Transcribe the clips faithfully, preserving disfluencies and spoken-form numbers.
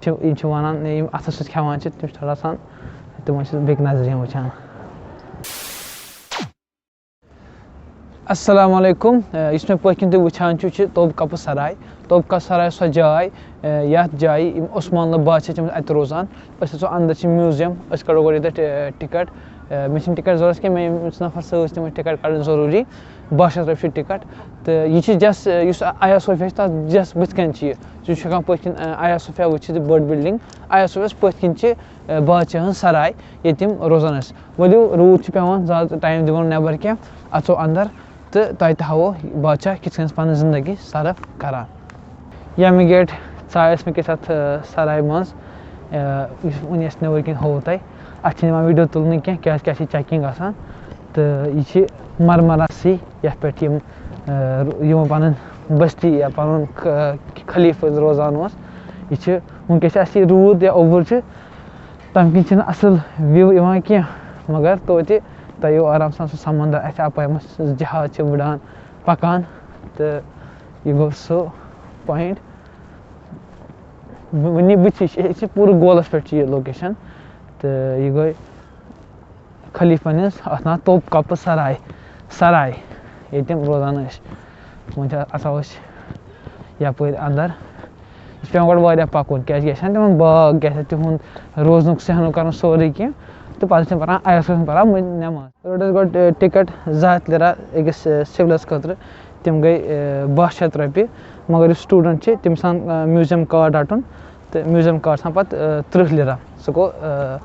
چھِ، یِم چھِ وَنان، یِم اَتھَس سۭتۍ کھٮ۪وان چھِ، تِم چھِ تھوڑا سان، تِمَن چھِ بیٚکہِ نظرِ یِوان وٕچھان۔ السلام علیکم۔ اے، یُس مےٚ پٔتھۍ کِنۍ تُہۍ وٕچھان چھِو، چھِ توبکَپہٕ سراے۔ توبکَپہٕ سراے چھِ سۄ جاے، اے، یَتھ جایہِ یِم عثمان اللہ بادشاہ چھِ تِمَن اَتہِ روزان۔ أسۍ اَژو اَندَر، چھِ میوٗزیَم، أسۍ کَڑو گۄڈٕ ییٚتٮ۪تھ، اے، ٹِکَٹ۔ اے، مےٚ چھِنہٕ ٹِکَٹ ضوٚرَتھ کینٛہہ، مےٚ یِم زٕ نفر سۭتۍ چھِ، تِمَن چھِ ٹِکَٹ کَڑٕنۍ ضروٗری۔ باہ شیٚتھ رۄپیہِ چھِ ٹِکَٹ۔ تہٕ یہِ چھِ just، اے، یُس آیا صوفیا چھِ، تَتھ just بٕتھِ کَنۍ چھِ یہِ۔ ژٕ چھُکھ ہٮ۪کان پٔتھۍ کِنۍ، اے، آیا صوفیا وٕچھِتھ، یہِ بٔڑ building۔ آیا صوفیاہَس پٔتھۍ کِنۍ چھِ، اے، بادشاہَن سراے، ییٚتہِ تِم روزان ٲسۍ۔ ؤلِو، روٗد چھُ پٮ۪وان، زیادٕ time دِمو نہٕ نٮ۪بر کینٛہہ، اَژو اَندَر تہٕ تۄہہِ تہِ ہاوو بادشاہ کِتھ کٔنۍ ٲس پَنٕنۍ زِندگی صرف کَران۔ ییٚمہِ گیٹ ژاے أسۍ وٕنکیٚس اَتھ، آ، سراے منٛز، آ، یُس وٕنہِ اَسہِ نٮ۪برٕ کِنۍ ہوو تۄہہِ۔ اَتھ چھِنہٕ یِوان video تُلنہٕ کینٛہہ، کیٛازِکہِ اَتھ چھِ checking آسان۔ تہٕ یہِ چھِ مرمرَسٕے، یَتھ پٮ۪ٹھ یِم، آ، یِمو پَنٕنۍ بستی یا پَنُن خ-، خلیٖفہٕ روزان اوس۔ یہِ چھِ وٕنکیٚس چھِ اَسہِ یہِ روٗد یا اوٚبُر چھِ، تَمہِ کِنۍ چھِنہٕ اَصٕل view یِوان کینٛہہ، مگر توتہِ تۄہہِ یِیو آرام سان سُہ سَمنٛدر اَتھِ، اَپٲرۍ یِم جہاز چھِ وٕڑان پَکان۔ تہٕ یہِ گوٚو سُہ point۔ وٕنی بٕتھِ چھِ، یہِ چھِ پوٗرٕ گولَس پٮ۪ٹھ چھِ یہِ location۔ تہٕ یہِ گوٚو خلیٖفَن ہٕنٛز اَتھ ناو توبکَپہٕ سراے، سراے، ییٚتہِ تِم روزان ٲسۍ۔ وۄنۍ چھِ اَژو أسۍ یَپٲرۍ اَندَر۔ یہِ چھُ پٮ۪وان گۄڈٕ واریاہ پَکُن، کیٛازِکہِ اَسہِ چھَنہٕ تِمَن باغ، کیٛاہ چھِ تِہُنٛد روزنُک سہنُک کَرُن سورُے کینٛہہ۔ تہٕ پَتہٕ چھِ تِم پَران، آیَس پٮ۪ٹھ پَران وۄنۍ نٮ۪ماز۔ رٔٹ اَسہِ گۄڈٕ، اے، ٹِکَٹ زٕ ہَتھ لیرا أکِس، اے، سِولَس خٲطرٕ۔ تِم گٔے، اے، باہ شیٚتھ رۄپیہِ۔ مگر یُس student چھِ، تٔمِس آسان، اے، museum card رَٹُن۔ تہٕ museum card چھِ آسان پَتہٕ، اے، تٕرٛہ لیرا۔ سُہ گوٚو، اے،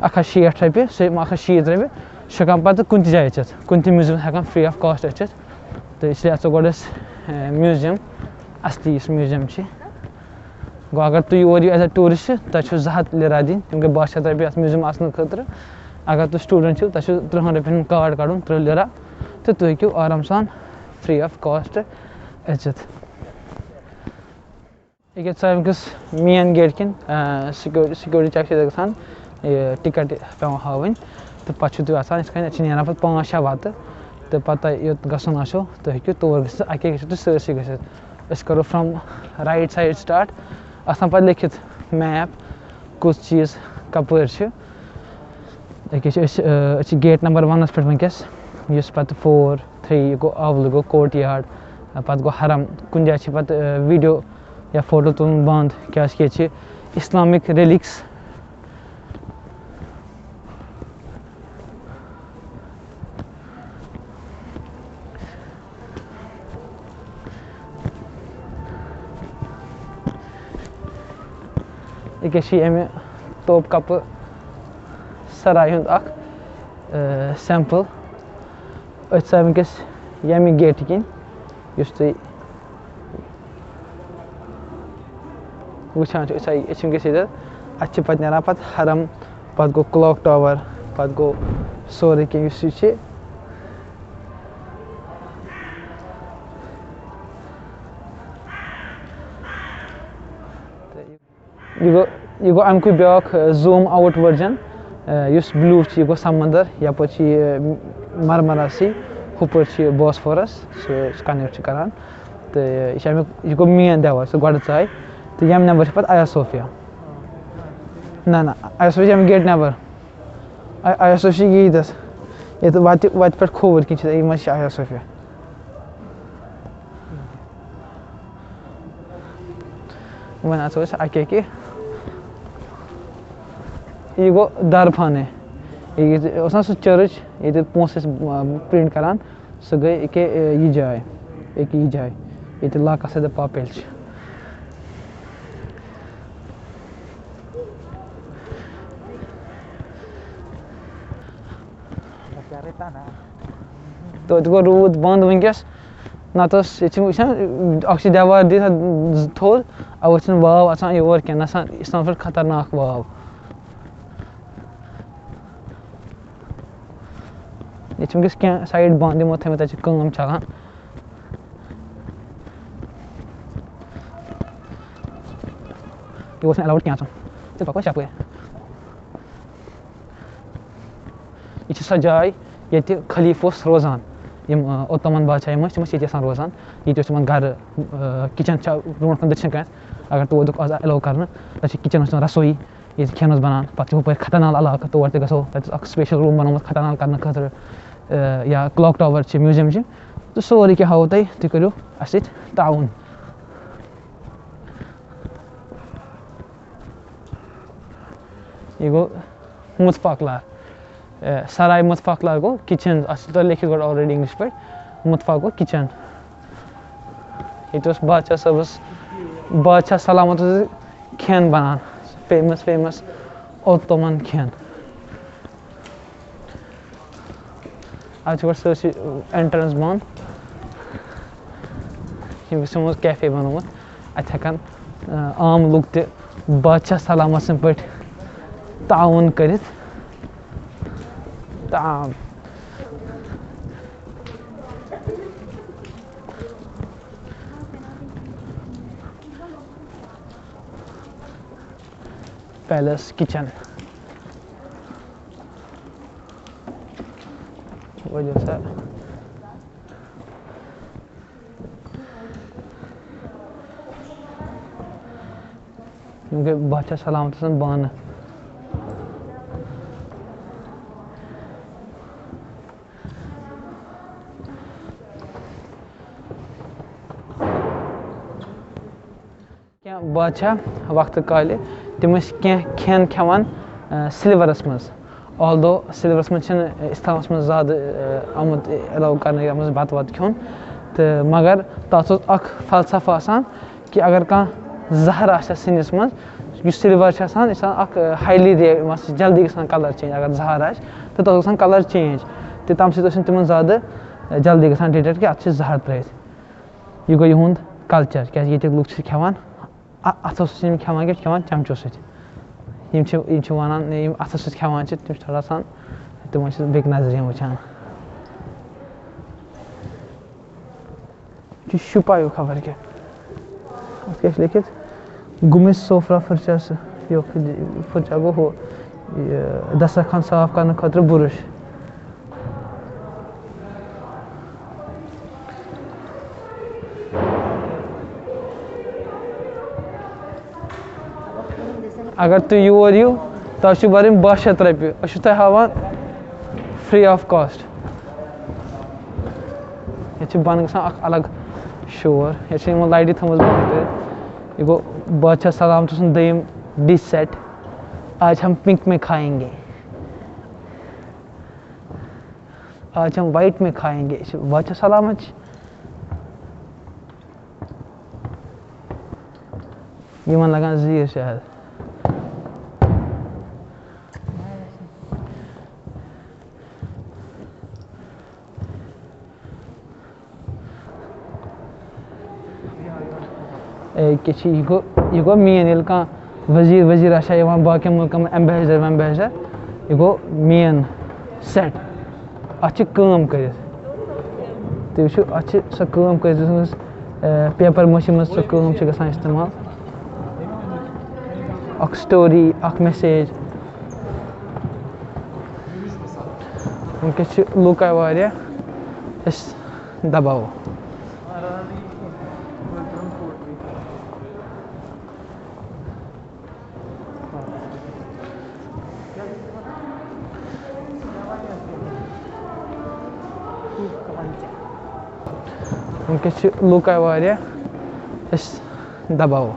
اَکھ ہَتھ شیٹھ رۄپیہِ، سُہ اَکھ ہَتھ شیٖتھ رۄپیہِ۔ سُہ ہٮ۪کان پَتہٕ کُنہِ تہِ جایہِ أژِتھ، کُنہِ تہِ museum ہٮ۪کان free of cost أژِتھ۔ تہٕ اِسلیے اَژو گۄڈٕ أسۍ، اے، museum، اَصلی یُس museum چھِ۔ گوٚو اگر تُہۍ یور یِیِو as a tourist، تۄہہِ چھُو زٕ ہَتھ لیرا دِنۍ، تِم گٔے باہ شیٚتھ رۄپیہِ اَتھ museum اَژنہٕ خٲطرٕ۔ اگر تُہۍ student چھِو، تۄہہِ چھُو تٕرٛہَن رۄپیَن ہُنٛد card کَڑُن، تٕرٛہ لیرا، تہٕ تُہۍ ہیٚکِو آرام سان free of cost أژِتھ۔ ییٚکیٛاہ ژٕ آمہِ کِس main gate کِنۍ، آ، security، security check چھِ ییٚتہِ گژھان، یہِ ٹِکَٹ پٮ۪وان ہاوٕنۍ، تہٕ پَتہٕ چھِو تُہۍ اَژان یِتھ کٔنۍ، اَتہِ چھِ نیران پَتہٕ پانٛژھ شےٚ وَتہٕ، تہٕ پَتہٕ تۄہہِ یوٚت گژھُن آسیو، تُہۍ ہیٚکِو تور گٔژھِتھ، اَکے گٔژھِو تُہۍ سٲرسٕے گٔژھِتھ۔ أسۍ کَرو from right side start۔ اَتھ آسان پَتہٕ لیکھِتھ map، کُس چیٖز کَپٲرۍ چھِ۔ أکیٛاہ چھِ أسۍ، أسۍ چھِ gate number one-َس پٮ۪ٹھ وٕنکیٚس، یُس پَتہٕ four، three، یہِ گوٚو اَولہٕ، گوٚو courtyard، پَتہٕ گوٚو حرم۔ کُنہِ جایہِ چھِ پَتہٕ، video یا photo تُلُن بنٛد، کیٛازِکہِ ییٚتہِ چھِ Islamic relics۔ ییٚکیٛاہ چھِ ییٚمہِ توپ کَپہٕ سَرایہِ ہُنٛد اَکھ، اے، sample۔ أسۍ ژاے وٕنکیٚس ییٚمہِ gate کِنۍ، یُس تُہۍ وٕچھان چھِو، أسۍ آیہِ، أسۍ چھِ وٕنکیٚس ییٚتٮ۪تھ۔ اَتہِ چھِ پَتہٕ نیران پَتہٕ حرم، پَتہٕ گوٚو clock tower، پَتہٕ گوٚو سورُے کینٛہہ یُس یہِ چھِ۔ یہِ گوٚو، یہِ گوٚو اَمہِ کُے بیٛاکھ، A, zoom out version، A, یُس blue چھُ، یہِ گوٚو سَمنٛدر، یَپٲرۍ چھِ یہِ مرمرَسٕے، ہُپٲرۍ چھِ یہِ Bosphorus، سُہ connect چھِ کَران۔ تہٕ یہِ چھِ اَمیُک، یہِ گوٚو main دیوار، سُہ گۄڈٕ ژاے۔ تہٕ ییٚمہِ نٮ۪بر چھِ پَتہٕ آیا صوفیا۔ نہ، نہ، آیا صوفیا چھِ اَمہِ gate نٮ۪بر۔ آ-، آیا صوفیا چھِ ییٖتَس۔ ییٚتہِ وَتہِ، وَتہِ پٮ۪ٹھ کھووُر کِنۍ چھِ، یہِ منٛز چھِ آیا صوفیا۔ وۄنۍ اَژو أسۍ اَکہِ اَکہِ۔ یہِ گوٚو دارفانٕے۔ ییٚتہِ اوس نہ سُہ church، ییٚتہِ پونٛسہٕ ٲسۍ، آ، print کَران، سُہ گٔے أکیٛاہ، آ، یہِ جاے، أکیٛاہ یہِ جاے، ییٚتہِ لاکَس سۭتۍ پاپیل چھِ۔ توتہِ گوٚو روٗد بنٛد وٕنکیٚس، نَتہٕ ٲس ییٚتہِ چھِ وٕچھان، اَکھ چھِ دیوار دِتھ اَتھ زٕ تھوٚد، اَوَے چھِنہٕ واو اَژان یور کینٛہہ، نہ سا، یہِ چھِ آسان پٮ۪ٹھ خطرناک واو۔ ییٚتہِ چھِ وٕنکیٚس کینٛہہ side بنٛد، یِمو تھٲیمٕتۍ، تَتہِ چھِ کٲم چَلان۔ یہِ اوس نہٕ allowed کینٛہہ اَژُن۔ ژٕ پَکو أسۍ یَپٲرۍ۔ یہِ چھِ سۄ جاے، ییٚتہِ خلیٖفہٕ اوس روزان۔ یِم، آ، اوتامَن بادشاہ یِم ٲسۍ، تِم ٲسۍ ییٚتہِ آسان روزان۔ ییٚتہِ اوس تِمَن گَرٕ، آ، kitchen چھا برونٛٹھ کُن دٔچھِنۍ کَنہِ۔ اگر تور دِکھ آز ایلو کرنہٕ، تَتہِ چھِ کِچن، اوس تِم رسویی، ییٚتہِ کھٮ۪ن اوس بَنان۔ پَتہٕ چھُ ہُپٲرۍ ختن نال علاقہٕ، تور تہِ گژھو، تَتہِ اوس اکھ سپیشل روٗم بَنومُت ختن نال کرنہٕ خٲطرٕ، اے، یا کلاک ٹاور چھِ، میوزیم چھِ، تہٕ سورُے کینٛہہ ہاوو تۄہہِ۔ تُہۍ کٔرِو اَسہِ سۭتۍ تعاوُن۔ یہِ گوٚو مُتفاق لار۔ اے، سرائے مُتفاق لار گوٚو کِچن، اَتھ چھُ تۄہہِ لیکھِتھ گۄڈٕ already English پٲٹھۍ، مُتفاق گوٚو کِچن۔ ییٚتہِ اوس بادشاہ صٲبَس، بادشاہ سلامت اوس کھٮ۪ن بَنان، famous famous اوتومَن کھٮ۪ن۔ اَتھ چھِ گۄڈٕ سٲرسٕے entrance بنٛد۔ ییٚمِس یِمو cafe بنوومُت، اَتہِ ہٮ۪کَن، آ، عام لُکھ تہِ بادشاہ سلامت سٕنٛدۍ پٲٹھۍ تعاوُن کٔرِتھ۔ تعام۔ Palace kitchen۔ ؤلِو سا۔ یِم گٔے بادشاہ سلامت سٕنٛز بانہٕ۔ کینٛہہ بادشاہ وقتہٕ کالہِ، تِم ٲسۍ کینٛہہ کھٮ۪ن کھٮ۪وان، آ، سلورس منٛز۔ Although سلورس منٛز چھِنہٕ اسلامس منٛز زیادٕ، آ، آمُت allow کرنہٕ، یتھ منٛز بتہٕ وتہٕ کھیوٚن، تہٕ مگر تتھ اوس اکھ فلسفہٕ آسان کہِ اگر کانٛہہ زہر آسہِ سِنِس منٛز، یُس سلور چھُ آسان، یہِ چھُ آسان اکھ، آ، highly re-، مان ژٕ، جلدی گژھان colour change۔ اگر زہر آسہِ، تہٕ تتھ اوس گژھان colour change، تہٕ تمہِ سۭتۍ اوس نہٕ تِمن زیادٕ، آ، جلدی گژھان detect کہِ اتھ چھُ زہر ترٲوِتھ۔ یہِ گوٚو یِہُنٛد culture، کیٛازِ ییٚتِکۍ لُکھ چھِ کھٮ۪وان اَ-، اَتھو سۭتۍ چھِ یِم کھٮ۪وان، کیٛاہ چھِ کھٮ۪وان؟ چَمچو سۭتۍ۔ یِم چھِ، یِم چھِ وَنان، یِم اَتھو سۭتۍ کھٮ۪وان چھِ، تِم چھِ تھوڑا آسان، تِمَن چھِ بیٚکہِ نظرِ یِوان وٕچھان۔ یہِ چھُ شُپایو خبر کیٛاہ۔ اَتھ کیٛاہ چھِ لیٚکھِتھ؟ گُمِس سوفرا فرچہ سہٕ، یہِ فرچہ گوٚو ہُہ، یہِ دسترخوان صاف کرنہٕ خٲطرٕ بُرُش۔ اگر تُہۍ یور یِیِو، تۄہہِ چھُ بَرٕنۍ باہ شیٚتھ رۄپیہِ، أسۍ چھِ تۄہہِ ہاوان free of cost۔ ییٚتہِ چھِ بۄنہٕ گژھان اکھ الگ شور، ییٚتہِ چھِ یِمو light تھٲومٕژ بۄنہٕ کٔرِتھ۔ یہِ گوٚو بادشاہ سلامت سُنٛد دوٚیِم dish set۔ آج ہم pink میں کھائیں گے۔ آج ہم white میں کھائیں گے۔ یہِ چھِ بادشاہ سلامت چھِ۔ یِمن لگان زیٖر شاید۔ اے، کیٛاہ چھِ، یہِ گوٚو، یہِ گوٚو main، ییٚلہِ کانٛہہ وزیٖر، وزیٖر آسہِ ہا یِوان باقین مُلکن منٛز، ambassador ویمبیسڈر، یہِ گوٚو main set۔ اَتھ چھِ کٲم کٔرِتھ۔ تُہۍ وٕچھِو، اَتھ چھِ سۄ کٲم کٔرِتھ، یُس أسۍ، اے، paper مٲشی منٛز سۄ کٲم چھِ گژھان استعمال۔ اکھ story، اکھ message۔ وٕنکیٚس چھِ لوٗکھ آیہِ واریاہ، أسۍ دباوو۔ وٕنکیٚس چھِ لوٗکھ آیہِ واریاہ، أسۍ دباوو۔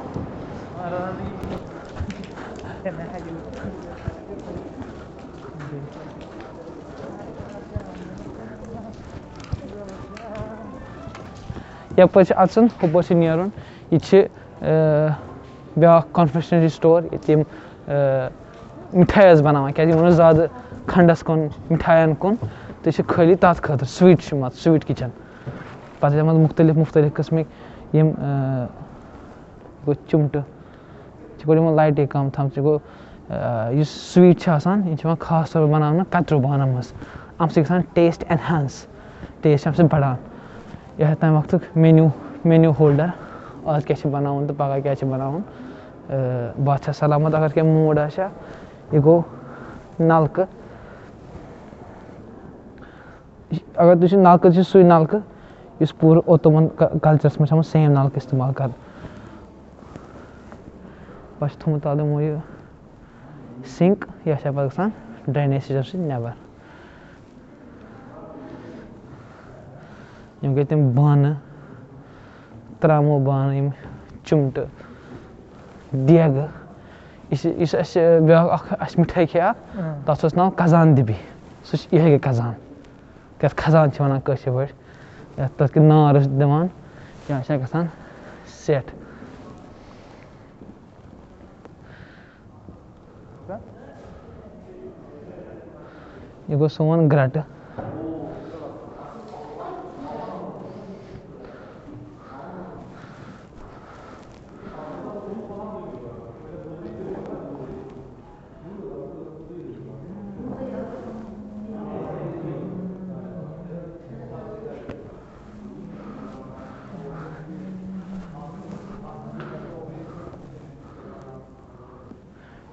یَپٲرۍ چھِ اَژُن، ہُپٲرۍ چھِ نیرُن۔ یہِ چھِ، آ، بیٛاکھ confectionery store، ییٚتہِ یِم، آ، مِٹھایہِ ٲسۍ بَناوان، کیٛازِ یِمَن اوس زیادٕ کھَنٛڈَس کُن، مِٹھایَن کُن، تہٕ یہِ چھِ خٲلی تَتھ خٲطرٕ، sweet چھِ مان ژٕ، sweet kitchen۔ پَتہٕ چھِ یِمَن مُختٔلِف مُختٔلِف قٕسمٕکۍ یِم، آ، گوٚو چِمٹہٕ۔ ژےٚ گوٚو یِمن لایٹے کم تھاوُن۔ ژےٚ گوٚو، آ، یُس sweet چھُ آسان، یہِ چھُ یِوان خاص طور پٲٹھۍ بناونہٕ کترِو بانن منٛز۔ اَمہِ سۭتۍ گژھان taste enhance، taste چھُ اَمہِ سۭتۍ بڑان۔ یہِ آسہِ تَمہِ وقتُک menu، menu holder، آز کیٛاہ چھِ بناوُن تہٕ پگاہ کیٛاہ چھِ بناوُن۔ آ، بادشاہ سلامت، اگر کینٛہہ mood آسہِ ہا، یہِ گوٚو نلکہٕ۔ اگر تُہۍ چھِو نلکہٕ، چھُ سُے نلکہٕ یُس پوٗرٕ اوتومن ک-، cultureس منٛز چھُ آمُت same نلکہٕ استعمال کرنہٕ۔ اَسہِ چھُ تھوٚمُت تَتھ یِمو یہِ سِنک، یہِ چھِ پَتہٕ گژھان ڈرٛینیج سِسٹَم سۭتۍ نٮ۪بَر۔ یِم گٔے تِم بانہٕ، ترٛاموٗ بانہٕ، یِم چِمٹہٕ، دیگہٕ۔ یُس، یُس اَسہِ بیٛاکھ اَکھ، اَسہِ مِٹھٲے کھے اَکھ، اۭں۔ تَتھ اوس ناو کَزان دِبی۔ سُہ چھُ یِہوٚے گٔے کَزان۔ یَتھ کھَزان چھِ وَنان کٲشِر پٲٹھۍ، یَتھ تَتھ کہِ نار ٲسۍ دِوان، یا چھِ گژھان سٮ۪ٹھ۔ یہِ گوٚو سون گرٛٹہٕ۔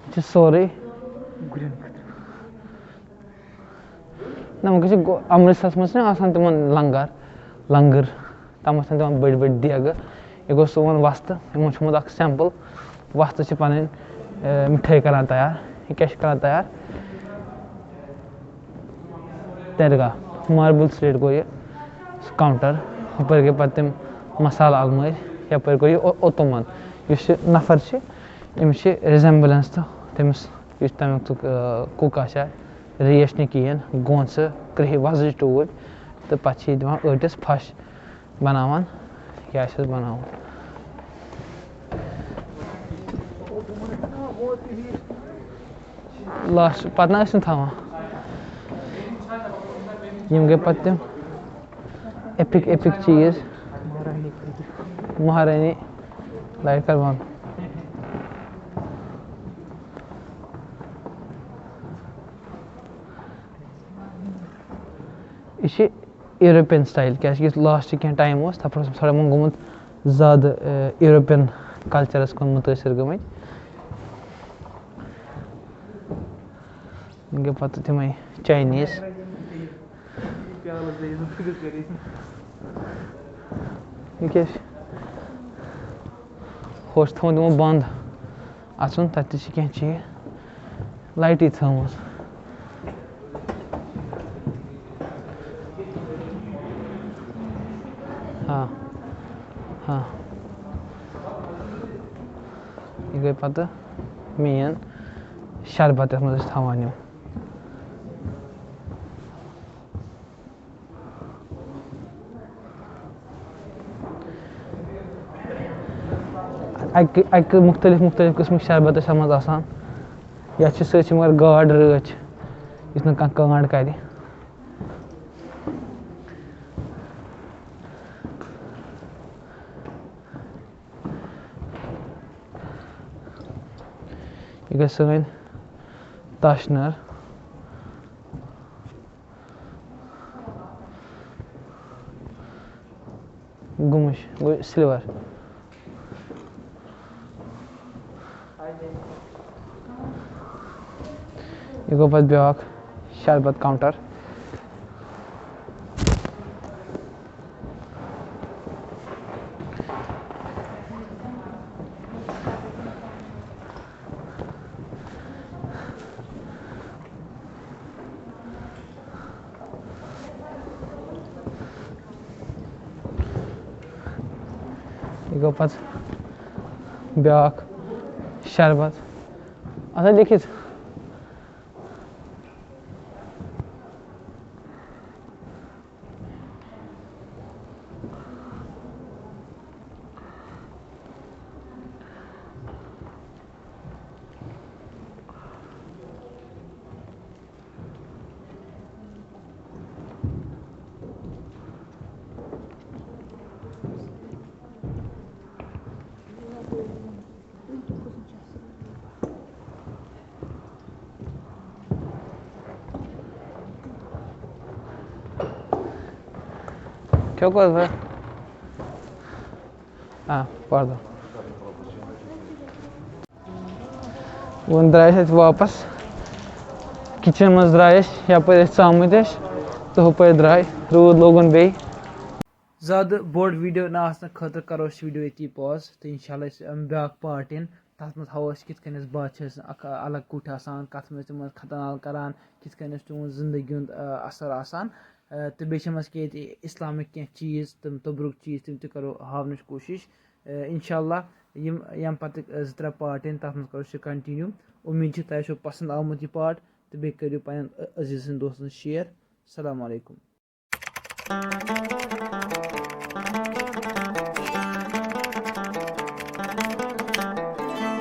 یہِ چھُ سورُے گُرٮ۪ن خٲطرٕ۔ نہ، وۄنۍ گژھِ گو-، امرتسرس منٛز چھِنہ آسان تِمن لنگر، لنگر، تَتھ منٛز چھِ آسان تِمن بٔڑۍ بٔڑۍ دیگہٕ۔ یہِ گوٚو سون وۄستہٕ، یِمن چھُ اوٚنمُت اکھ سیمپل۔ وۄستہٕ چھِ پنٕنۍ، اے، مِٹھٲے کران تیار۔ یہِ کیٛاہ چھِ کران تیار؟ درگاہ، ماربل سلیٹ گوٚو یہِ کاونٹر۔ ہُپٲرۍ گٔے پتہٕ تِم مسالہٕ المٲرۍ۔ یپٲرۍ گوٚو یہِ او-، اوتومن۔ یُس یہِ نفر چھِ، أمِس چھِ ریزمبلنس تہٕ تٔمِس یُس تَمیُک سُہ، آ، کُک آسہِ ہا، ریش نہٕ کِہیٖنۍ، گونٛژھٕ کرٛیٚہہِ وۄزٕج ٹوٗپۍ، تہٕ پَتہٕ چھِ یہِ دِوان ٲٹِس پھَش بَناوان، یہِ آسٮ۪س بَناوُن۔ لاسٹ پَتہٕ نہ ٲسِن تھاوان۔ یِم گٔے پَتہٕ تِم ایپک، ایپک چیٖز۔ مہارانی لایٹ کر بند۔ یہِ چھِ یوٗروپین سٹایل، کیازِ کہِ یُس لاسٹ کینٛہہ ٹایم اوس، تَتھ پٮ۪ٹھ اوس تھوڑا یِمن گوٚمُت زیادٕ، ٲں، یوٗروپین کلچرس کُن مُتٲثر گٔمٕتۍ۔ وۄنۍ گٔے پتہٕ تِمے چاینیٖز۔ یہِ کیٛاہ چھِ؟ ہورٕ چھِ تھاوان تِمو بنٛد اَژُن، تَتہِ تہِ چھِ کینٛہہ چیٖز لایٹٕے تھٲومٕژ۔ ہاں، ہاں۔ یہِ گٔے پَتہٕ مین شربت، یَتھ منٛز أسۍ تھاوان یِم۔ اَکہِ، اَکہِ مُختٔلِف مُختٔلِف قٕسمٕکۍ شربت ٲسۍ اَتھ منٛز آسان۔ یَتھ چھِ سۭتۍ سۭتۍ مگر گاڈ رٲچھ، یُتھ نہٕ کانٛہہ کانٛڈ کَرِ۔ یہِ گٔے سٲنۍ تاش نٲر۔ گُمٕش گوٚو سِلور۔ یہِ گوٚو پَتہٕ بیٛاکھ شربت کاونٹر۔ یہِ گوٚو پَتہٕ بیٛاکھ شربت۔ اَتھ ہا لیکھِتھ۔ کیٛاہ کوٚر بہٕ؟ آ، پردٕ۔ وۄنۍ درٛاے أسۍ اَتہِ واپس۔ کِچنہٕ منٛز درٛاے أسۍ، یَپٲرۍ أسۍ ژامٕتۍ ٲسۍ تہٕ ہُپٲرۍ درٛاے۔ روٗد لوگُن بیٚیہِ۔ زیادٕ بوٚڑ ویٖڈیو نہ آسنہٕ خٲطرٕ کَرو أسۍ ویٖڈیو ییٚتی پاز، تہٕ اِنشاء اللہ أسۍ اَنو بیٛاکھ پارٹ اِن، تَتھ منٛز ہاوو أسۍ کِتھ کٔنۍ ٲسۍ بادشاہ سٕنٛز اَکھ الگ کُٹھ آسان، کَتھ منٛز تِم ٲسۍ ختنال کَران، کِتھ کٔنۍ اوس تِہُنٛد زِندگی ہُنٛد آ، اَثر آسان۔ آ، تہٕ بیٚیہِ چھِ یِم اَسہِ کینٛہہ ییٚتہِ اِسلامِک کینٛہہ چیٖز، تِم توٚبرُک چیٖز، تِم تہِ کَرو ہاونٕچ کوٗشِش۔ آ، اِنشاء اللہ یِم ییٚمہِ پَتہٕ آ، زٕ ترٛےٚ پارٹ یِن، تَتھ منٛز کَرو أسۍ یہِ کَنٹِنیوٗ۔ اُمید چھِ تۄہہِ آسیو پَسنٛد آمُت یہِ پارٹ، تہٕ بیٚیہِ کٔرِو پنٛنٮ۪ن عزیٖزَن دوستَن شِیَر۔ السلام علیکم۔